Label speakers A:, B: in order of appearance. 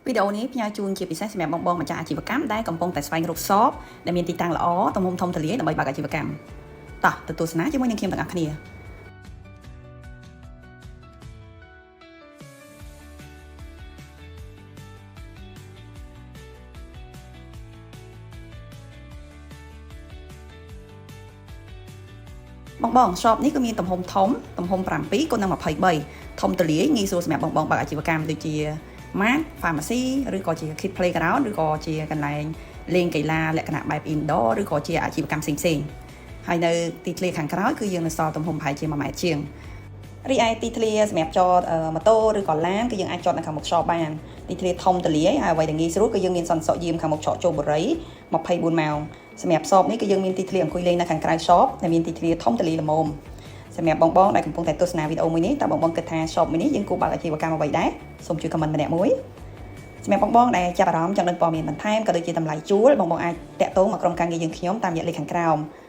A: វីដេអូនេះផ្ញើជូនជាពិសេសសម្រាប់បងបងម្ចាស់អាជីវកម្មដែលកំពុងតែស្វែងរក shop ដែលមានទីតាំងល្អទំហំធំទូលាយដើម្បីបើកអាជីវកម្មតោះទៅទស្សនាជាមួយនឹងខ្ញុំទាំងអស់គ្នាបងបង shop នេះគឺមានទំហំធំទំហំ7គុណនឹង23ធំទូលាយងាយស្រួលសម្រាប់បងបងបើកអាជីវកម្មដូចជា mart pharmacy ឬក៏ជា kid playground ឬក៏ជាកន្លែងលេងកីឡាលក្ខណៈបែប indoor ឬក៏ជាអាជីវកម្មផ្សេងៗហើយនៅទីធ្លាខាងក្រោយគឺយើងនៅសល់ទំហំប្រហែលជា1ម៉ែត្រជាងរីឯទីធ្លាសម្រាប់ចតម៉ូតូឬក៏ឡានគឺយើងអាចចតនៅខាងមុខ shop បានទីធ្លាធំទូលាយហើយអ្វីដែលងាយស្រួលគឺយើងមានសន្តិសុខយាមខាងមុខច្រកចូលបុរី24ម៉ោងសម្រាប់ shop នេះគឺយើងមានទីធ្លាអង្គុយលេងនៅខាងក្រៅ shop ដែលមានទីធ្លាធំទូលាយល្មមសម្រាប់បងបងដែលកំពុងតែទស្សនាវីដេអូមួយនេះតើបងបងគិតថា shop មួយនេះយើងគួរបើកអាជីវកម្មអ្វីដែរសូមជួយ comment ម្នាក់មួយសម្រាប់បងបងដែលចាប់អារម្មណ៍ចង់ដឹងព័ត៌មានបន្ថែមក៏ដូចជាតម្លៃជួលបងបងអាចតាក់ទងមកក្រុមការងារយើងខ្ញុំតាមរយៈលេខខាងក្រោម។